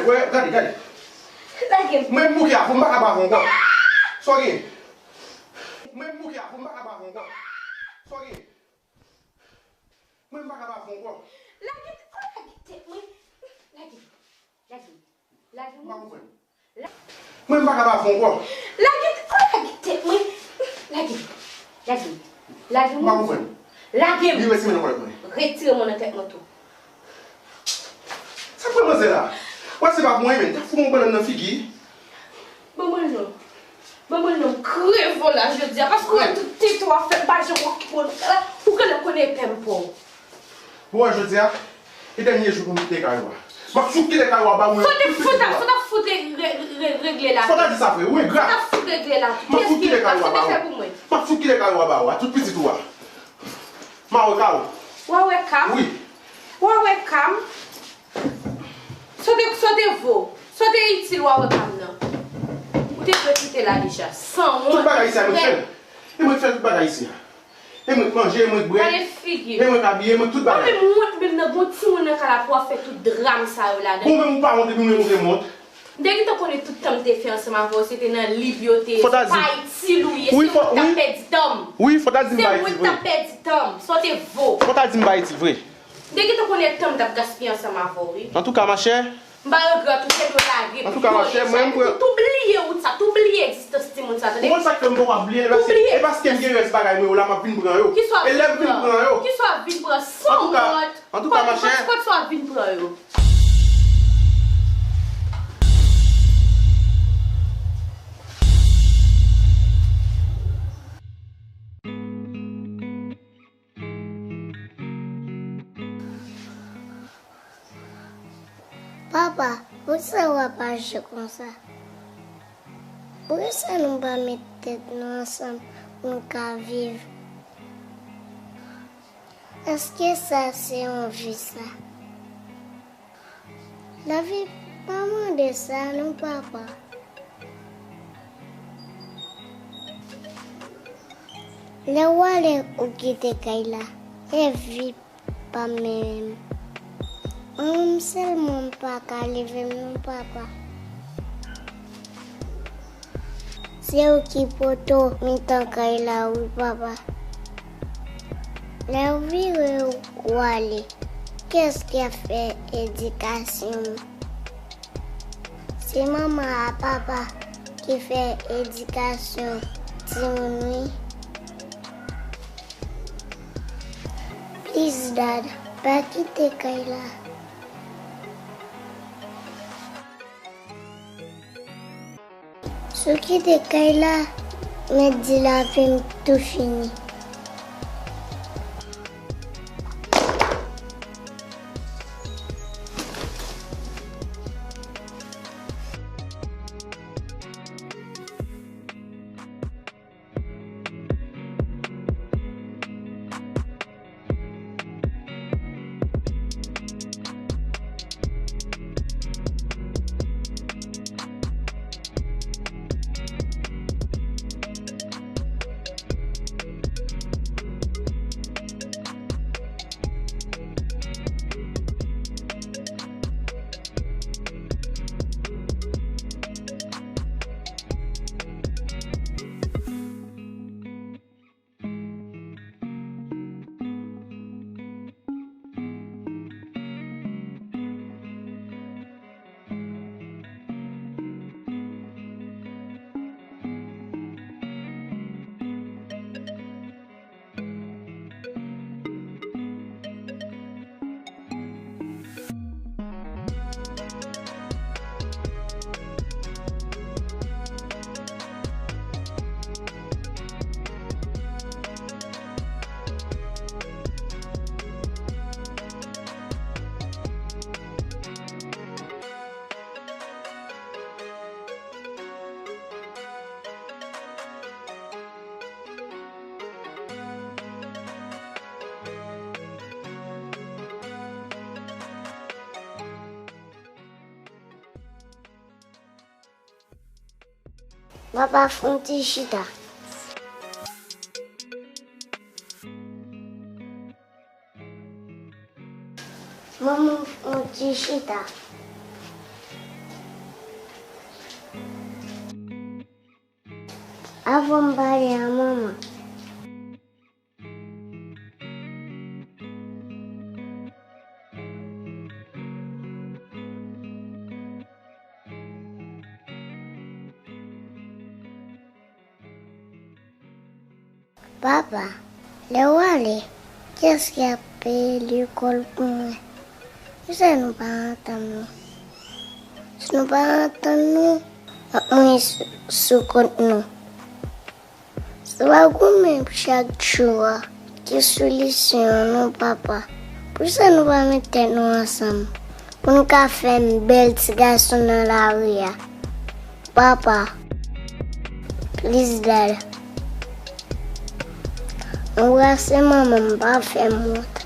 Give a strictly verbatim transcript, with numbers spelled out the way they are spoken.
Wè, gade, gade. Lage m. Mwen m bouke a, pou m pa ka ba avè w ankò. Sa w gen? Mwen m bouke a, pou m pa ka ba avè w ankò. Sa w gen? Mwen m pa ka ba avè w ankò. Lage, oh, lage tèt mwen. Lage. Lage. Lage m. M pa konprann. Mwen m pa ka ba avè w ankò. Lage, oh, lage tèt mwen. Lage. Lage. Lage m. M pa konprann. Lage m. Li retire nan kòlèt mwen. Retire mwen nan tèt mwen tou. Sa k pran manzè la? Wè se pa pou mwen, men ta fout yon bannann nan figi. Ban mwen non. Ban mwen non, m kreve w la jodi a, paske w wè tout tete w ap fè, m pa janm okipe w la, ou genlè konnen e pè m pa w. Bon, wè jodi a, e dènye jou pou m kite kay ou a. M ap fout kite kay ou a ba ou yo tout pitit ou a. Fò w ta fout re- re- re- regle la. Fò w ta di sa vre, ou engra. Fò w ta fout regle la. M ap fout kite kay ou a ba ou. M ap fout kite kay ou a ba ou a, tout pitit ou a. M a wè ka ou. W a wè ka m? Wi. W a wè ka m? Sa w te, sa w te vo, sa w te itil w a wè pa m nan. Ou te dwe kite la deja, sanwont. Tout bagay isi a mwen k fè l. E mwen k fè tout bagay isi a. E mwen k manje, e mwen k bwè. Gade figi. E mwen k abiye, e mwen k tout bagay. Ou menm wont menm nan, gon timoun nan kay la pou w ap fè tout dram sa yo ladan. Bon, menm ou pa wont epi ou menm ou gen wont. M te gentan konnen tout tan m te fè ansanm avè w, se te nan liv yo te ye. Fò ta di. Se pa itil ou ye, se ou ki t ap pèdi tan m. Wi, fò ta di m pa itil vre. Se ou ki t ap pèdi tan m, sa w te vo. Fò ta di m pa itil vre. M te gentan konnen tan m t ap gaspiye ansanm avè w, wi. Antouka, machè. M pa regrèt, ou te dwe lage pye w deja. Antouka, machè, mwen, mwen. Tou bliye wout sa, tou bliye egzistans timoun sa, tande? Ou konn sa k fè m poko ap bliye l, paske, e paske m gen rès bagay mwen yo la, m ap vin pran yo. E lè m vin pran yo. Kisa w ap vin pran? Kisa w ap vin pran? Sanwont. Antouka, machè. Kot, kot, kot sa w ap vin pran yo? Papa, poukisa w ap aji konsa? Poukisa nou pa met tèt nou ansanm pou n ka viv? Èske sa se yon vi sa? Lavi pa mande sa non, papa. Lè w ale ou kite kay la, e vi pa m menm. Mwen menm sèlman m pa ka leve m non, papa. Se ou ki poto mitan kay la wi, papa. Lè w vire w ale, kiyès ki ap fè edikasyon m? Se manman a papa ki fè edikasyon timoun wi. Please, Dad, pa kite kay la. Si w kite kay la, mèt di lavi m tou fini. Papa, fè yon ti chita. Manman, fè yon ti chita. Avan m pale a manman. Papa, lè w ale, kiyès ki ap peye lekòl pou mwen? Poukisa nou pa antann nou? Si nou pa antann nou, n ap mouri sou, sou kont nou. Se pa goumen pou chak jou a. Ki solisyon an non, papa? Poukisa nou pa met tèt nou ansanm pou nou ka fè yon bèl ti gason nan lari a? Papa, please, dad. Anbrase manman m, pa fè m wont.